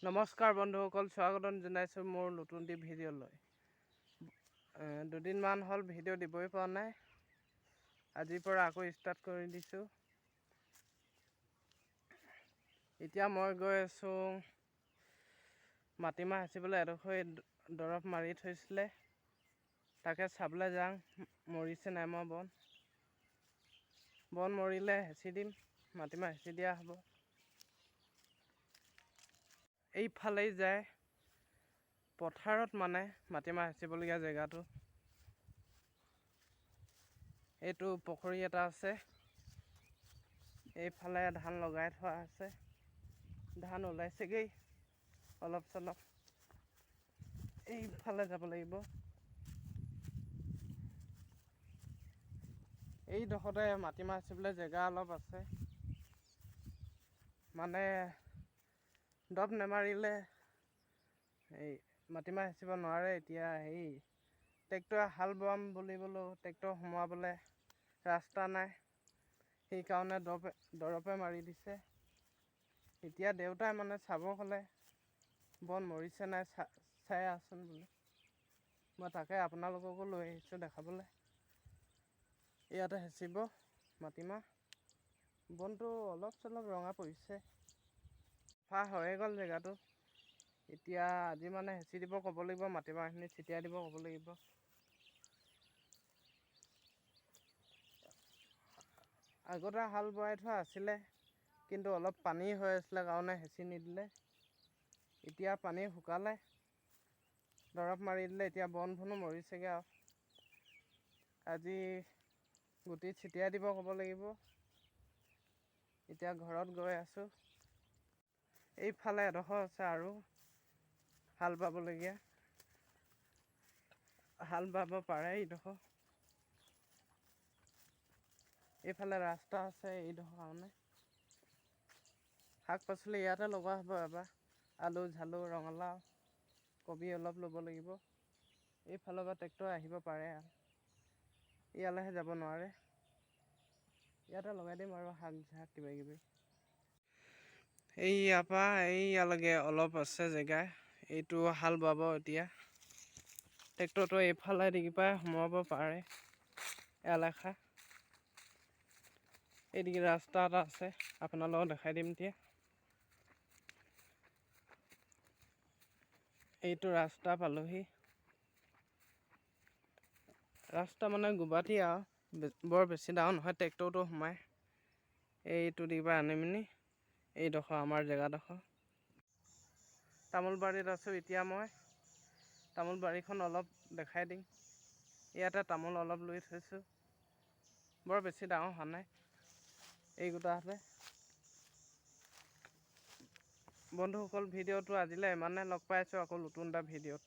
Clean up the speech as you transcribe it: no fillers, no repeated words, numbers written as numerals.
নমস্কাৰ বন্ধুসকল, স্বাগতম জনাইছোঁ মোৰ নতুন এটি ভিডিঅ'লৈ। দুদিনমান হ'ল ভিডিঅ' দিবই পৰা নাই। আজিৰ পৰা আকৌ ষ্টাৰ্ট কৰি দিছোঁ। এতিয়া মই গৈ আছোঁ মাটিমাহ সিঁচিবলৈ। এডোখৰ দৰৱ মাৰি থৈছিলে, তাকে চাবলৈ যাওঁ মৰিছে নাই মৰা বন। বন মৰিলে হেঁচি দিম, মাটিমাহ সিঁচি দিয়া হ'ব। এইফালেই যায় পথাৰত, মানে মাটিমাহ সিঁচিবলগীয়া জেগাটো। এইটো পুখুৰী এটা আছে। এইফালে ধান লগাই থোৱা আছে। ধান ওলাইছেগৈ অলপ চলপ। এইফালে যাব লাগিব। এইডোখৰতে মাটিমাহ সিঁচিবলৈ জেগা অলপ আছে। মানে দৰৱ নেমাৰিলে এই মাটিমাহ সিঁচিব নোৱাৰে। এতিয়া হেৰি ট্ৰেক্টৰে হাল বোৱাম বুলিবলৈও ট্ৰেক্টৰ সোমোৱাবলৈ ৰাস্তা নাই, সেইকাৰণে দৰৱে মাৰি দিছে। এতিয়া দেউতাই মানে চাব ক'লে, বন মৰিছে নাই চাই আহচোন বোলে। মই তাকে আপোনালোককো লৈ আহিছোঁ দেখাবলৈ। ইয়াতে সিঁচিব মাটিমাহ। বনটো অলপ চলপ ৰঙা পৰিছে, চাফা হৈয়ে গ'ল জেগাটো। এতিয়া আজি মানে সিঁচি দিব ক'ব লাগিব, মাটিমাহখিনি ছিটিয়াই দিব ক'ব লাগিব। আগতে হাল বোৱাই থোৱা আছিলে, কিন্তু অলপ পানী হৈ আছিলে কাৰণে সিঁচি নিদিলে। এতিয়া পানী শুকালে, দৰৱ মাৰি দিলে, এতিয়া বন বনো মৰিছেগৈ আৰু। আজি গুটি ছিটিয়াই দিব ক'ব লাগিব। এতিয়া ঘৰত গৈ আছোঁ। এইফালে এডোখৰ আছে আৰু হাল বাবলগীয়া, হাল বাব পাৰে এইডোখৰ। এইফালে ৰাস্তা আছে এইডোখৰ কাৰণে। শাক পাচলি ইয়াতে লগোৱা হ'ব এবাৰ। আলু, ঝালু, ৰঙালাও, কবি অলপ ল'ব লাগিব। এইফালৰ পৰা ট্ৰেক্টৰ আহিব পাৰে আৰু ইয়ালৈহে যাব নোৱাৰে। ইয়াতে লগাই দিম আৰু শাক ঝাক কিবা কিবি। এই ইয়াৰ পৰা এই ইয়ালৈকে অলপ আছে জেগা, এইটো হাল বাব এতিয়া। ট্ৰেক্টৰটো এইফালে দেখি পাই সোমাব পাৰে এলেখা। এইদিকে ৰাস্তা এটা আছে, আপোনালোকক দেখাই দিম এতিয়া। এইটো ৰাস্তা পালোহি। ৰাস্তা মানে গুবাটি আৰু বৰ বেছি ডাঙৰ নহয়, ট্ৰেক্টৰটো সোমায়। এইটো দিগি পৰা আনি পিনি এইডোখৰ আমাৰ জেগাডোখৰ। তামোলবাৰীত আছোঁ এতিয়া মই। তামোলবাৰীখন অলপ দেখাই দিম। ইয়াতে তামোল অলপ ৰুই থৈছোঁ, বৰ বেছি ডাঙৰ হোৱা নাই এই গোটাহঁতে। বন্ধুসকল, ভিডিঅ'টো আজিলৈ ইমানে। লগ পাই আছোঁ আকৌ নতুন এটা ভিডিঅ'ত।